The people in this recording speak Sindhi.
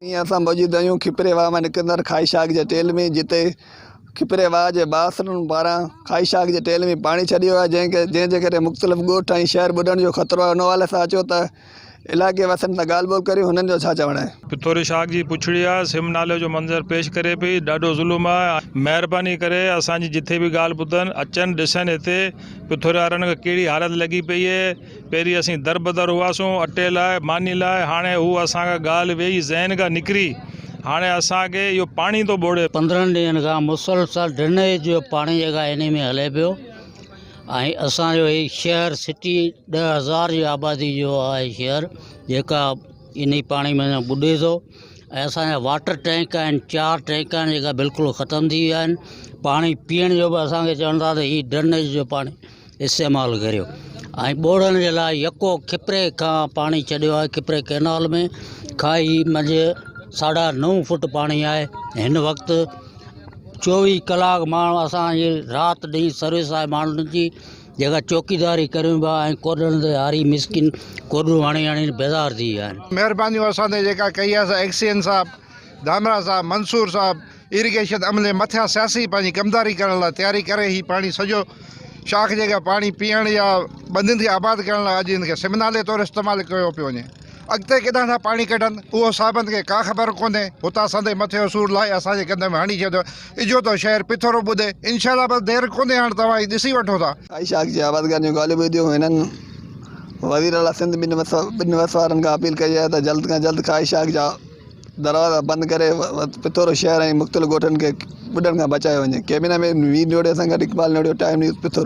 ائين اسان موجود آهيون کپري واهه مان نڪرندڙ کائي شاخ جي ٽيل ۾ جتي کپري واهه جي بااثرن پاران کائي شاخ جي ٽيل ۾ پاڻي ڇڏيو ويو آهي جنهن کي جنهن جي ڪري مختلف ڳوٺ ۽ شهر ٻڏڻ جو خطرو آهي ان حوالي سان اچو ته علائقي واسين سان ڳالهه ٻولهه ڪريون هنن جو ڇا چوڻ آهي. پٿوري شاخ جي پڇڙي آ سم نالي جو منظر پيش ڪري پئي ڏاڍو ظلم آ مهرباني ڪري اسان جي جٿي به ڳالهه ٻڌن اچن ڏسن هتي پٿوري وارن کي ڪهڙي حالت لڳي پئي اهي پهرين اسين دربدر هئاسون اٽي لاء ماني لاء هاڻي هو اسان کان ڳالهه ويئي ذهن کان نڪري هاڻي اسان کي اهو پاڻي ٿو ٻوڙي. 15 ڏينهن کان مسلسل ڊرينيج جو پاڻي جيڪا انهي ۾ هلي پيو ۽ اسان جو هي شهر سٽي 10,000 جي آبادي جو آهي شهر جيڪا انهي پاڻي ۾ ٻڏي ٿو ۽ اسان جا واٽر ٽينڪ آهن چار ٽينڪ آهن جيڪا بلڪل ختم ٿي ويا آهن پاڻي پيئڻ جو به اسان کي چون ٿا ته هي ڊرينيج جو پاڻي استعمال ڪريو ۽ ٻوڙڻ جي لاء يڪو کپري کان پاڻي ڇڏيو آهي کپري ڪئنال ۾ کائي منجهه ساڍا نو فوٽ پاڻي آهي هن وقت 24 ڪلاڪ ماڻهو اسانجي رات ڏينهن سروس آهي ماڻهن جي جيڪا چوڪيداري ڪريون پيا ۽ ڪوڏن تي هاري مسڪين ڪوڏون هڻي هڻي بيزار ٿي ويا آهن. مهربانيون اسان تي جيڪا ڪئي آهي سا ايڪسين صاحب ڌامرا صاحب منصور صاحب ايريگيشن عملي مٿيان سياسي پنهنجي ڪمداري ڪرڻ لاء تياري ڪري هي پاڻي سڄو شاخ جيڪا پاڻي پيئڻ يا ٻنين کي آباد ڪرڻ لاء اڄ هن کي سم نالي طور استعمال ڪيو پيو وڃي اڳتي ڪيڏانهن ٿا پاڻي ڪڍن اهو صاحبن کي ڪا خبر ڪونهي هتان سندي مٿي جو سور لاهي اسان جي ڪنڌ ۾ هڻي ڇڏيو اجهو ٿو شهر پٿورو ٻڌي انشاء الله بس دير ڪونهي هاڻ توهان هي ڏسي وٺو ٿا. کائي شاخ جي آبادگارن جون ڳالهيون ٻڌيون هنن وزير اعليٰ سنڌ ٻن وس وارن کان اپيل ڪئي آهي ته جلد کان جلد کائي شاخ جا دروازا بند ڪري پٿورو شهر ۽ مختلف ڳوٺن کي ٻڏڻ کان بچايو وڃي ڪيبينا ۾ وير نوڙي سان گڏ اقبال نوڙيو ٽائيم نيوز پٿورو.